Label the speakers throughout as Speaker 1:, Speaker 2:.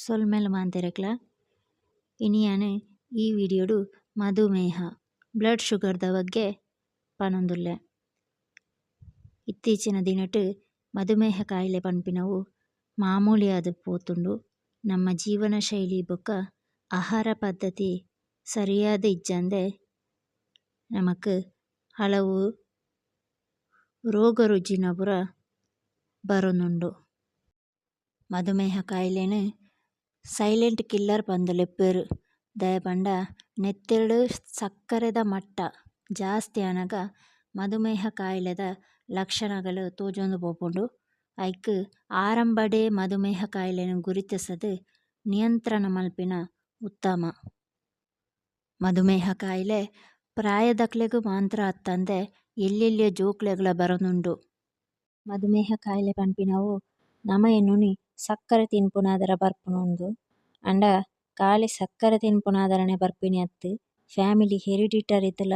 Speaker 1: ಸೊಲ್ಮೆಲು ಮಾಂತೆರೆಗ್ಲ ಇನಿ ಯಾನ್ ಈ ವಿಡಿಯೋಡು ಮಧುಮೇಹ ಬ್ಲಡ್ ಶುಗರ್ ದ ಬಗ್ಗೆ ಪನೊಂದುಲ್ಲೆ. ಇತ್ತೀಚಿನ ದಿನಟ್ ಮಧುಮೇಹ ಕಾಯಿಲೆ ಪನ್ಪಿನವು ಮಾಮೂಲಿ ಆದ್ ಪೋತುಂಡು. ನಮ್ಮ ಜೀವನ ಶೈಲಿ ಬೊಕ ಆಹಾರ ಪದ್ಧತಿ ಸರಿಯಾದ್ ಇಜ್ಜಂದೆ ನಮಕ್ ಹಲವು ರೋಗ ರುಜಿನ ಪೂರ ಬರೊಂದುಂಡು. ಮಧುಮೇಹ ಕಾಯಿಲೆನ್ ಸೈಲೆಂಟ್ ಕಿಲ್ಲರ್ ಪಂದ್ ಲೆಪ್ಪುವೆರ್ ದಾಯೆ ಪಂಡ ನೆತ್ತೆರ್ಡ್ ಸಕ್ಕರೆದ ಮಟ್ಟ ಜಾಸ್ತಿ ಆನಗ ಮಧುಮೇಹ ಕಾಯಿಲೆದ ಲಕ್ಷಣಗಳು ತೋಜೊಂದು ಪೋಪುಂಡು. ಐಕ್ ಆರಂಭಡೇ ಮಧುಮೇಹ ಕಾಯಿಲೆನ್ ಗುರುತಿಸದ್ ನಿಯಂತ್ರಣ ಮನ್ಪಿನ ಉತ್ತಮ. ಮಧುಮೇಹ ಕಾಯಿಲೆ ಪ್ರಾಯದಕ್ಲೆಗ್ ಮಾತ್ರ ಅತ್ತಂದೆ ಎಲ್ಯ ಎಲ್ಯ ಜೋಕ್ಲೆಗ್ಲ ಬರೊಂದುಂಡು. ಮಧುಮೇಹ ಕಾಯಿಲೆ ಪನ್ಪಿನವು ನಮ ಎನ್ನುನಿ ಸಕ್ಕರೆ ತಿನ್ಪುನಾದರ ಬರ್ಪುನುಂದು ಅಂಡ ಕಾಲಿ ಸಕ್ಕರೆ ತಿನ್ಪುನಾದರನೆ ಬರ್ಪಿನಿ ಅತ್ತ್ ಫ್ಯಾಮಿಲಿ ಹೆರಿಡಿಟರಿಡ್ಲ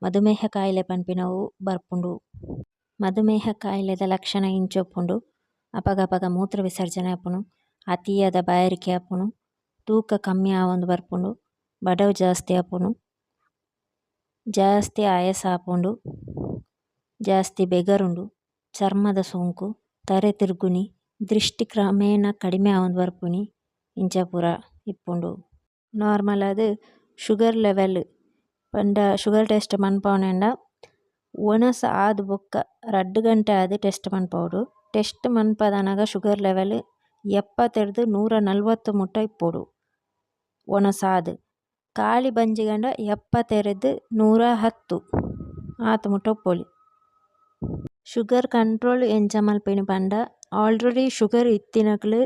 Speaker 1: ಮಧುಮೇಹ ಕಾಯಿಲೆ ಪನ್ಪಿನವು ಬರ್ಪುಂಡು. ಮಧುಮೇಹ ಕಾಯಿಲೆದ ಲಕ್ಷಣ ಇಂಚ ಉಪ್ಪುಂಡು ಅಪಗ ಅಪಗ ಮೂತ್ರ ವಿಸರ್ಜನೆ ಆಪುನು, ಅತಿಯಾದ ಬಾಯಾರಿಕೆ ಆಪುನು, ತೂಕ ಕಮ್ಮಿ ಆವೊಂದು ಬರ್ಪುಂಡು, ಬಡವು ಜಾಸ್ತಿ ಆಪುಂಡು, ಜಾಸ್ತಿ ಆಯಾಸ ಆಪುಂಡು, ಜಾಸ್ತಿ ಬೆಗರುಂಡು, ಚರ್ಮದ ಸೋಂಕು, ತರೆ ತಿರ್ಗುನಿ, ದ್ರಿಷ್ಟಿ ಕ್ರಮೇಣ ಕಡಿಮೆ ಆವೊಂದು ಬರ್ಪುನಿ ಇಂಚ ಪೂರ ಇಪ್ಪುಂಡು. ನಾರ್ಮಲ್ ಆದ್ ಶುಗರ್ ಲೆವೆಲ್ ಪಂಡ ಶುಗರ್ ಟೆಸ್ಟ್ ಮನ್ಪವುನಂಡ ವನಸ್ ಆದ್ ಬೊಕ್ಕ ರಡ್ಡ್ ಗಂಟೆ ಆದ್ ಟೆಸ್ಟ್ ಮನ್ಪೊಡು. ಟೆಸ್ಟ್ ಮನ್ಪದನಗ ಶುಗರ್ ಲೆವೆಲ್ 70 ರ್ದ್ 140 ಮುಟ್ಟ ಇಪ್ಪೊಡು ವನಸ್ ಆದ್. ಖಾಲಿ ಬಂಜಿಗಾಂಡ 70 ರ್ದ್ 110 ಆತ್ ಮುಟ್ಟ ಉಪ್ಪೊಲಿ. ಶುಗರ್ ಕಂಟ್ರೋಲ್ ಎಂಚ ಮನ್ಪಿನಿ ಪಂಡ ಆಲ್ರೆಡಿ ಶುಗರ್ ಇತ್ತಿನಕುಲು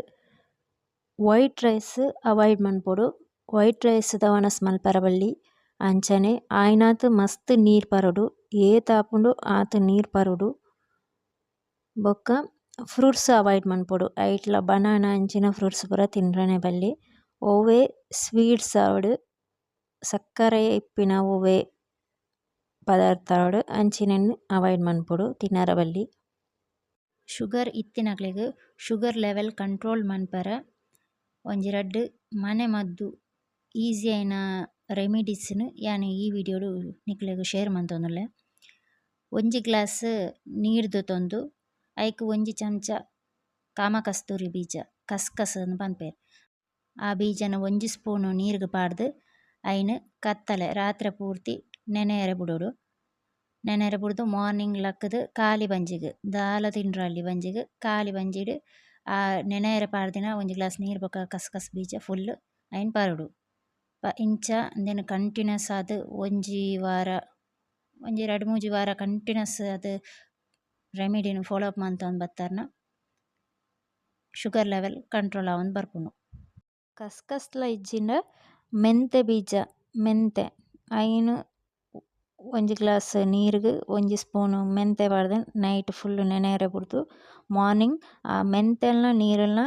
Speaker 1: ವೈಟ್ ರೈಸ್ ಅವಾಯ್ಡ್ ಮನ್ಪೊಡು. ವೈಟ್ ರೈಸ್ ದ ವನಸ್ ಮನ್ಪರೆ ಬಲ್ಲಿ ಅಂಚನೆ ಆಯಿನಾತ್ ಮಸ್ತ್ ನೀರ್ ಪರೊಡು ಏತ್ ಆಪುಂಡು ಆತ್ ನೀರ್ ಪರೊಡು. ಬೊಕ್ಕ ಫ್ರೂಟ್ಸ್ ಅವಾಯ್ಡ್ ಮನ್ಪೊಡು ಐಟ್ಲ ಬನಾನ ಅಂಚಿನ ಫ್ರೂಟ್ಸ್ ಪೂರ ತಿನ್ರೆನೆ ಬಲ್ಲಿ. ಒವ್ವೆ ಸ್ವೀಟ್ಸ್ ಆವಡ್ ಸಕ್ಕರೆ ಇಪ್ಪಿನ ಒವ್ವೆ ಪದಾರ್ಥ ಆವಡ್ ಅಂಚಿನೆನ್ ಅವಾಯ್ಡ್ ಮನ್ಪೊಡು ತಿನರೆ ಬಲ್ಲಿ. ಶುಗರ್ ಇತ್ತಿನಕ್ಲೆಗ್ ಶುಗರ್ ಲೆವೆಲ್ ಕಂಟ್ರೋಲ್ ಮನ್ಪರೆ ಒಂಜಿ ರಡ್ಡ್ ಮನೆ ಮದ್ದು ಈಸಿ ಆಯಿನ ರೆಮಿಡೀಸ್ ನ್ ಯಾನ್ ಈ ವಿಡಿಯೋ ಡು ನಿಕ್ಲೆಗ್ ಶೇರ್ ಮಂತೊಂದುಲ್ಲೆ. ಒಂಜಿ ಗ್ಲಾಸ್ ನೀರ್ ದೆತೊಂದು ಐಕ್ ಒಂಜಿ ಚಮಚ ಕಾಮಕಸ್ತೂರಿ ಬೀಜ ಕಸ್ಕಸ್ ಇಂದ್ ಪನ್ಪೆರ್ ಆ ಬೀಜನ್ ಒಂಜಿ ಸ್ಪೂನ್ ನೀರ್ಗ್ ಪಾಡ್ದ್ ಐನ್ ಕತ್ತಲೆ ರಾತ್ರೆ ಪೂರ್ತಿ ನೆನೆಯರೆ ಬುಡೊಡು. ನೆನೆಯರೆ ಬುಡ್ದು ಮಾರ್ನಿಂಗ್ ಲಕ್ಕ್‌ದ್ ಖಾಲಿ ಬಂಜಿಗ್ ದಾಲ ತಿಂಡ್ರಲ್ಲಿ ಬಂಜಿಗ್ ಖಾಲಿ ಬಂಜಿಡ್ ಆ ನೆನೆಯರೆ ಪಾಡ್ದಿನ ಒಂಜಿ ಗ್ಲಾಸ್ ನೀರ್ ಬೊಕ ಕಸ್ಕಸ್ ಬೀಜ ಫುಲ್ಲ್ ಐನ್ ಪರೊಡು. ಇಂಚ ಉಂದೆನ್ ಕಂಟಿನ್ಯೂಸ್ ಆದ್ ಒಂಜಿ ವಾರ ಒಂಜಿ ರಡ್ಡ್ ಮೂಜಿ ವಾರ ಕಂಟಿನ್ಯೂಸ್ ಆದ್ ರೆಮಿಡಿನ್ ಫಾಲೋ ಅಪ್ ಮಂತೊಂದು ಬತ್ತರ್ನ ಶುಗರ್ ಲೆವೆಲ್ ಕಂಟ್ರೋಲ್ ಆವೊಂದು ಬರ್ಪುಂಡು. ಕಸ್ಕಸ್ಲ ಇಜ್ಜಿಂಡ ಮೆಂತೆ ಬೀಜ ಮೆಂತೆ ಐನ್ ಒಂಜಿ ಗ್ಲಾಸ್ ನೀರ್ಗ್ ಒಂಜಿ ಸ್ಪೂನ್ ಮೆಂತೆ ಪಾಡ್ದ್ ನೈಟ್ ಫುಲ್ಲ್ ನೆನೆಯರೆ ಬುಡ್ದು ಮಾರ್ನಿಂಗ್ ಆ ಮೆಂತೆಲ್ನ ನೀರುಲ್ನ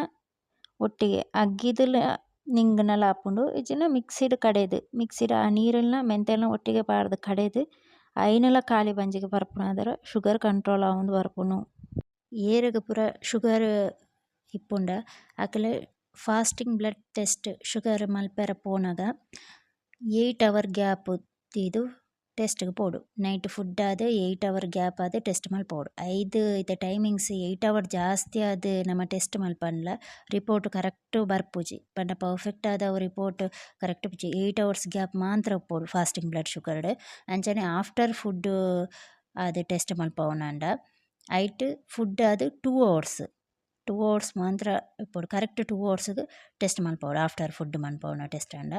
Speaker 1: ಒಟ್ಟಿಗೆ ಅಗ್ಗಿದುಲ ನಿಂಗುಂಡಲ ಆಪುಂಡು ಇಜ್ಜಿಂಡ ಮಿಕ್ಸಿಡ್ ಕಡೆದ್ ಮಿಕ್ಸಿಡ್ ಆ ನೀರುಲ್ನ ಮೆಂತೆಲ್ನ ಒಟ್ಟಿಗೆ ಪಾಡ್ದ್ ಕಡೆದ್ ಐನ್ಲ ಖಾಲಿ ಬಂಜಿಗ್ ಪರ್ಪುನಾದರ ಶುಗರ್ ಕಂಟ್ರೋಲ್ ಆವೊಂದು ಬರ್ಪುಂಡು. ಏರೆಗ್ ಪೂರ ಶುಗರ್ ಇಪ್ಪುಂಡ ಅಕುಲು ಫಾಸ್ಟಿಂಗ್ ಬ್ಲಡ್ ಟೆಸ್ಟ್ ಶುಗರ್ ಮನ್ಪೆರೆ ಪೋನಗ ಏಯ್ಟ್ ಅವರ್ ಗ್ಯಾಪ್ ದೀದ್ ಟೆಸ್ಟ್ ಗ್ ಪೋಡು. ನೈಟ್ ಫುಡ್ ಆದ್ ಏಯ್ಟ್ ಅವರ್ ಗ್ಯಾಪ್ ಆದ್ ಟೆಸ್ಟ್ ಮನ್ಪೊಡು. ಐದ್ ಇತ್ತೆ ಟೈಮಿಂಗ್ಸ್ ಏಯ್ಟ್ ಅವರ್ ಜಾಸ್ತಿ ಆದ್ ನಮ ಟೆಸ್ಟ್ ಮನ್ಪಂಡ್ಲ ರಿಪೋರ್ಟ್ ಕರೆಕ್ಟ್ ಬರ್ಪುಜಿ ಪಂಡ ಪರ್ಫೆಕ್ಟ್ ಆದ್ ಅವು ರಿಪೋರ್ಟ್ ಕರೆಕ್ಟ್ ಇಪ್ಪುಜಿ. ಏಯ್ಟ್ ಅವರ್ಸ್ ಗ್ಯಾಪ್ ಮಾತ್ರ ಉಪ್ಪೊಡು ಫಾಸ್ಟಿಂಗ್ ಬ್ಲಡ್ ಶುಗರ್ ಡ್. ಅಂಚನೆ ಆಫ್ಟರ್ ಫುಡ್ ಆದ್ ಟೆಸ್ಟ್ ಮನ್ಪವುನಾಂಡ ಐಟ್ ಫುಡ್ ಆದ್ ಟೂ ಅವರ್ಸ್ ಟೂ ಅವರ್ಸ್ ಮಾತ್ರ ಇಪ್ಪೊಡು ಕರೆಕ್ಟ್ ಟೂ ಅವರ್ಸ್ ಗ್ ಟೆಸ್ಟ್ ಮನ್ಪೊಡು ಆಫ್ಟರ್ ಫುಡ್ ಮನ್ಪವುನ ಟೆಸ್ಟ್ ಆಂಡ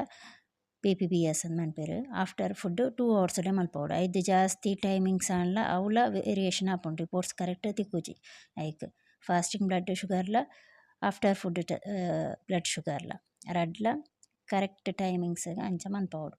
Speaker 1: ಪಿಪಿಬಿ ಎಸ್ ಇಂದ್ ಪನ್ಪೆರ್. After food two hours ಡೆ ಮನ್ಪೊಡು. ಐರ್ದ್ ಜಾಸ್ತಿ ಟೈಮಿಂಗ್ಸ್ ಆಂಡಲ ಅವ್ಲ ವೇರಿಯೇಷನ್ ಆಪುಂಡು ರಿಪೋರ್ಟ್ಸ್ ಕರೆಕ್ಟ್ ತಿಕ್ಕುಜಿ ಐಕ್. ಫಾಸ್ಟಿಂಗ್ ಬ್ಲಡ್ ಶುಗರ್ ಲ ಆಫ್ಟರ್ ಫುಡ್ ಬ್ಲಡ್ ಶುಗರ್ ಲ ರಡ್ಡ್ಲ ಕರೆಕ್ಟ್ ಟೈಮಿಂಗ್ಸ್ ಗ್ ಅಂಚ ಮನ್ಪವೊಡು.